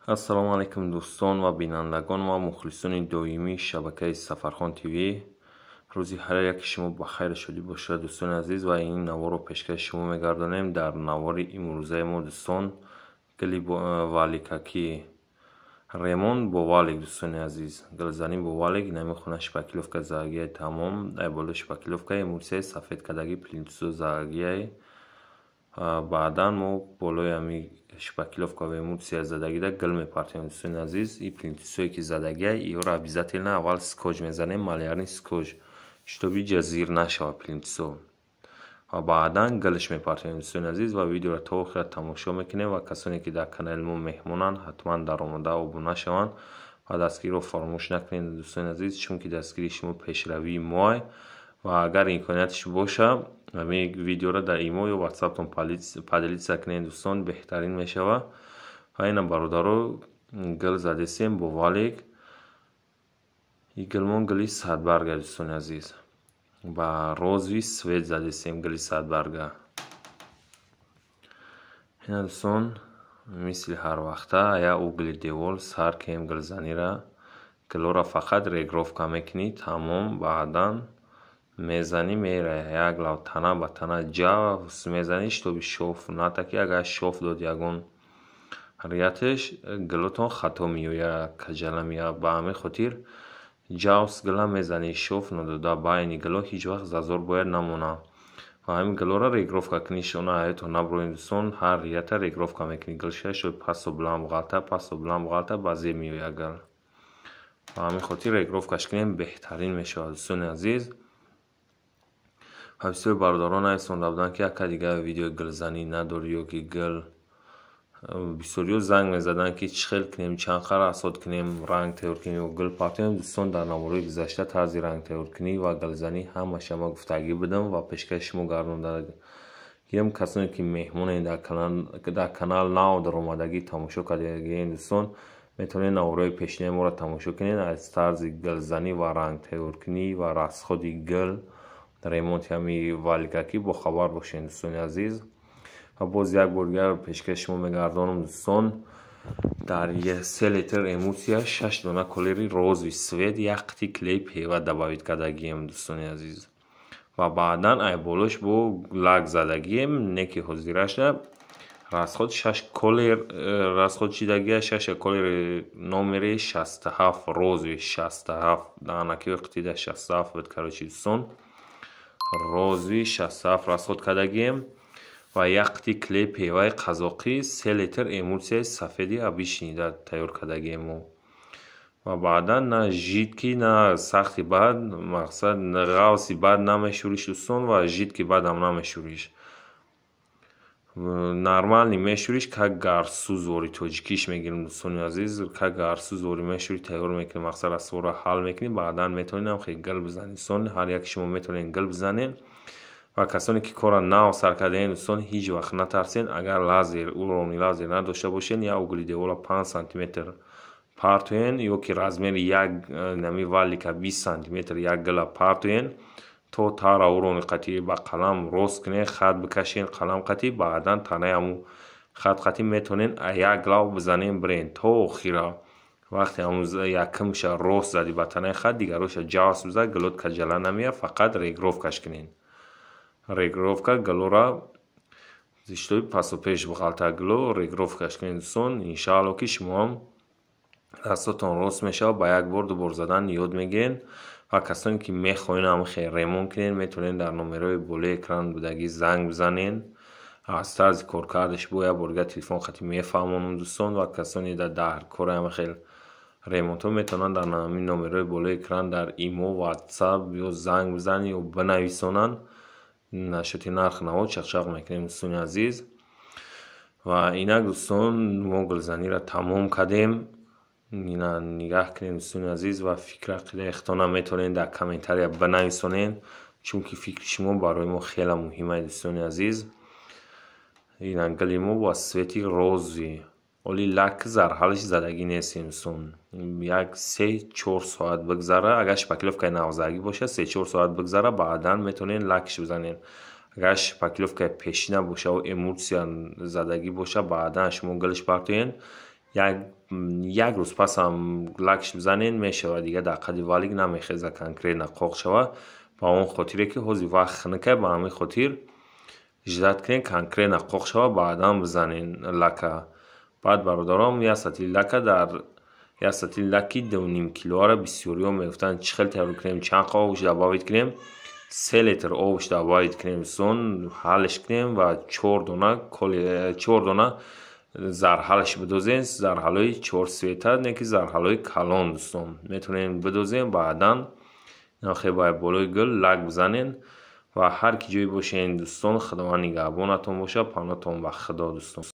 Ассалому алайкум, дӯстон ва бинандагон ва мухлисони доимии шабакаи Сафархон ТВ. Рӯзи ҳар яки шумо ба хайру шодӣ бошад, дӯстони азиз, ва ин наворро пешкаши шумо мегардонем. Дар навори имрӯзаи мо, дӯстон, гили валикакӣ, ремонт бо валик, дӯстони азиз, гилзанӣ бо валик. Инами хона шпаклёвка задагиай тамом, ай боло шпаклёвка, эмулсияи сафед кардагӣ, плинтусо задагиай. Баъдан мо болои ҳами шпаклёвка ва эмулсия задагида гил мепартоем, дӯстони азиз. И плинтусое ки задагиай, иёро обязательно аввал скотч мезанем, малярный скотч, чтобы ҷа зир нашавад плинтусо, ва баъдан гилш мепартоем, дӯстони азиз. Ва видеоро то охира тамошо мекунем ва касоне ки дар канали мо меҳмонанд, ҳатман даромада обуна шаванд ва дастгириро фаромӯш накунед, дӯстони азиз, чунки дастгирии шумо пешравии моай. Ва агар имконияташ боша, ҳамин видеоро дар имо ё ватсаптон поделиться кунед, дӯстон, беҳтарин мешавад. Ва ина, бародаро, гил задесем бо валик. И гилмон гили садбарга, дӯстони азиз, ба розовый цвет задесем гили садбарга. Ина, дӯстон, мисли ҳарвақта як угли девол сар кем гилзанира. Гилоро фақат регровка мекунӣ, тамом. Баъдан мезанӣ, мера як лав тана ба тана ҷавс мезанӣ, чтобы шов натаки. Агар шов дод ягон рияташ, гилотон хато меояд, каҷала меояд. Ба ҳамин хотир ҷавс гила мезанӣ, шов надода. Байни гило ҳеҷ вақт зазор бояд намонад. Ва ҳамин гилоро регровка кунӣ, шона ҳаётон набуроед, дӯстон. Ҳар рията регровка мекунӣ гилша, шо пасту буланд ғалта, пасту буланд ғалта, ба зеб меояд гил. Ба ҳамин хотир регровкаш кунем, беҳтарин мешавад, дӯстони азиз. Ва бисёри бародарон нависонда буданд, ки ака, дигар видеои гилзанӣ надорӣ ё ки гил. Бисёриҳо занг мезаданд, ки чӣ хел кунем, чанд қадр асод кунем, ранг тайёр кунем ё гил партоем. Дӯстон, дар наворҳои гузашта тарзи ранг тайёркунӣ ва гилзанӣ ҳамаша ма гуфтагӣ будам ва пешкаши шумо гардондагиам. Касоне ки меҳмонед, дар канал нав даромадагӣ тамошо кардагиен, дӯстон, метавонед наворҳои пешинаи моро тамошо кунед. Аз тарзи гилзанӣ ва ранг тайёркунӣ ва расходи гил, ремонти ҳами валикакӣ бохабар бошед, дӯстони азиз. Ва боз як бор дигар пешкаши шумо мегардонам, дӯстон: дар 3 литр эмулсия шаш дона колери розовый цвет, як қити клей ПВА добавить кардагием, дӯстони азиз. Ва баъдан ай болош бо лак задагием. Не ки ҳозираша расход шаш колер расход шидагия, шаша колери номери 67, розовый 67, даҳанаки қитида 67 буд. Короче, дӯстон, розовый 67 расход кардагием ва як қити клей ПВАи қазоқӣ, 3 литр эмулсияи сафеди обычный тайёр кардагием мо. Ва баъдан на жидкий, на сахти бад, мақсад, ғавси бад намешӯриш, дӯстон, ва жидкий бадам намешӯриш, нормальный мешӯриш, как гарсӯзвори тоҷикиш мегирем, дӯстони азиз, как гарсӯзвори мешӯрӣ, тайёр мекунӣ, мақсад, растворро ҳал мекунӣ, баъдан метавонед хел гил бизанед. Дӯстон, ҳар яки шумо метавонед гил бизанед. Ва касоне ки корро нав сар кардаед, дӯстон, ҳеҷ вақт натарсед. Агар лазер, уровни лазер надошта бошед, як угли девола 5 сантиметр партоен ё ки размери як нами валика 20 сантиметр як гила партоен, то тара уровни қатӣ ба қалам рост кунед, хат бикашен қалам қатӣ, баъдан танаи ҳамун хат қатӣ метавонед як лав бизанен, бирен то охира. Вақте ҳамун якумша рост задӣ ба танаи хат, дигароша ҷавс бизад, гилот каҷала намеяд. Фақат регровкаш кунед, регровка гилора, зиштои пасу пеш ғалта гило регровкаш кунед, дӯстон. Иншаалло, ки шумоам дастотон рост мешавад, ба як бор, ду бор задан ёд мегиред. Ва касоне ки мехоҳед ҳам хел ремонт кунед, метавонед дар номерҳои болои экран будагӣ занг бизанед. Аз тарзи коркардаш бо як бор дигар телефон қатӣ мефаҳмонам, дӯстон. Ва касоне дар кори ҳама хел ремонтҳо метавонанд дар ҳамин номерҳои болои экран дар имо, ватсап ё занг бизананд ё бинависонанд. Нашоти нарх наво чақчақ мекунем, дӯстони азиз. Ва инак, дӯстон, мо гулзаниро тамом кардем. Ина нигаҳ кунед, дӯстони азиз, ва фикр ақидаи худтонам метавонед дар комментария бинависонед, чунки фикри шумо барои мо хеле муҳим аст, дӯстони азиз. Ина гили мо ба цвети розовый, оли лак зарҳалш задагӣ нестем, дӯстон. Як 3-4 соат бигзара, агар шпаклёвкаи навзадагӣ бошад, 3-4 соат бигзара, баъдан метавонед лакш бизанед. Агар шпаклёвкаи пешина бошаву эмулсия задагӣ боша, баъдан шумо гилш партоед. Як рӯз пасам лакш бизанен, мешавад, дига дар қади валик намехеза, конкретно қоқ шава. Ба он хотире ки ҳозир вақт хунукай, ба ҳамин хотир ждать кунед, конкретно қоқ шава, баъдан бизанен лака. Баъд, бародаром, як сатили лака, дар як сатили лаки 2,5 килоаро бисёриҳо мегуфтанд, чӣ хел тайёр кунем, чанд қа обш добавить кунем. 3 литр обш добавить кунем, дӯстон, ҳалш кунем ва 4 дона зарҳалш бидозем. Зарҳалҳои чор цвета, не ки зарҳалҳои калон, дӯстон, метавонем бидозем. Баъдан хе болои гул лак бизанен. Ва ҳар ки ҷое бошен, дӯстон, Худованд нигаҳбонатон бошад. Паноҳтон ба Худо, дӯстон.